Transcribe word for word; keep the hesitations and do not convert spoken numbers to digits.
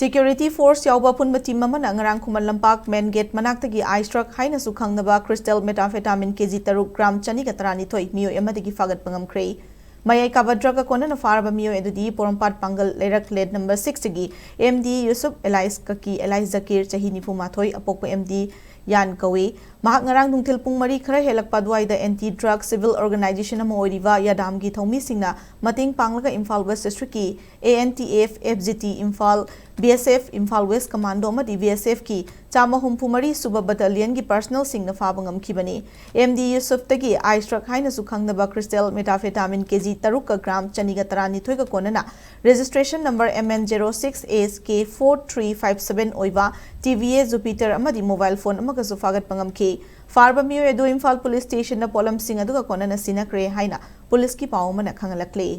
Security force ꯌꯥꯎꯕ ꯑꯄꯨꯟꯕ team ꯑꯃꯅ ꯉꯔꯥꯡ Khuman Lampak main gate ꯃꯅꯥꯛꯇꯒꯤ ice truck ꯍꯥꯏꯅꯁꯨ ꯈꯪꯅꯕ crystal methamphetamine ꯀꯦꯖꯤ ꯇꯔꯨꯛ gram ꯆꯅꯤꯒ ꯇꯔꯥꯅꯤꯊꯣꯏ ꯃꯤꯑꯣꯏ ꯑꯃꯗꯒꯤ ꯐꯥꯒꯠꯄ ꯉꯝꯈ꯭ꯔꯦ꯫ ꯃꯌꯥꯏ ꯀꯥꯕ drug ꯀꯣꯟꯅꯅ ꯐꯥꯔꯕ ꯃꯤꯑꯣꯏ ꯑꯗꯨꯗꯤ ꯄꯣꯔꯣꯝꯄꯥꯠ ꯄꯥꯡꯒꯜ ꯂꯩꯔꯛ lane number six ꯇꯒꯤ M D Yusuf alias ꯀꯀꯤ alias ꯖꯀꯤꯔ ꯆꯍꯤ ꯅꯤꯐꯨ ꯃꯥꯊꯣꯏ ꯑꯄꯣꯛꯄ M D ꯌꯥꯟ ꯀꯧꯏ꯫ ꯃꯍꯥꯛ ꯉꯔꯥꯡ ꯅꯨꯡꯊꯤꯜ ꯄꯨꯡ ꯃꯔꯤ ꯈꯔ ꯍꯦꯜꯂꯛꯄ ꯑꯗꯨꯋꯥꯏꯗ anti drug civil organization ꯑꯃ ꯑꯣꯏꯔꯤꯕ ꯌꯥꯗꯥꯝꯒꯤ ꯊꯧꯃꯤꯁꯤꯡꯅ ꯃꯇꯦꯡ ꯄꯥꯡꯂꯒ ꯏꯝꯐꯥꯜ West district ꯀꯤ A N T F, F G T Imphal, B S F Imphal West Commando ꯑꯃꯗꯤ B S F ꯀꯤ ꯆꯥꯝꯃ ꯍꯨꯝꯐꯨ ꯃꯔꯤ ꯁꯨꯕ battalion ꯒꯤ personnel ꯁꯤꯡꯅ ꯐꯥꯕ ꯉꯝꯈꯤꯕꯅꯤ꯫ M D ꯌꯨꯁꯨꯞꯇꯒꯤ ice truck ꯍꯥꯏꯅꯁꯨ ꯈꯪꯅꯕ crystal methamphetamine ꯀꯦꯖꯤ ꯇꯔꯨꯛꯀ gram ꯆꯅꯤꯒ ꯇꯔꯥꯅꯤꯊꯣꯏꯒ ꯀꯣꯟꯅꯅ registration number M N zero six S K four three five seven ꯑꯣꯏꯕ T V S Jupiter ꯑꯃꯗꯤ mobile phone ꯑꯃꯒꯁꯨ ꯐꯥꯒꯠꯄ ꯉꯝꯈꯤ꯫ ꯐꯥꯔꯕ ꯃꯤꯑꯣꯏ ꯑꯗꯨ ꯏꯝꯐꯥꯜ police station ꯗ ꯄꯣꯠꯂꯝꯁꯤꯡ ꯑꯗꯨꯒ ꯀꯣꯟꯅꯅ ꯁꯤꯟꯅꯈ꯭ꯔꯦ ꯍꯥꯏꯅ police ꯀꯤ ꯄꯥꯎ ꯑꯃꯅ ꯈꯪꯍꯜꯂꯛꯂꯤ꯫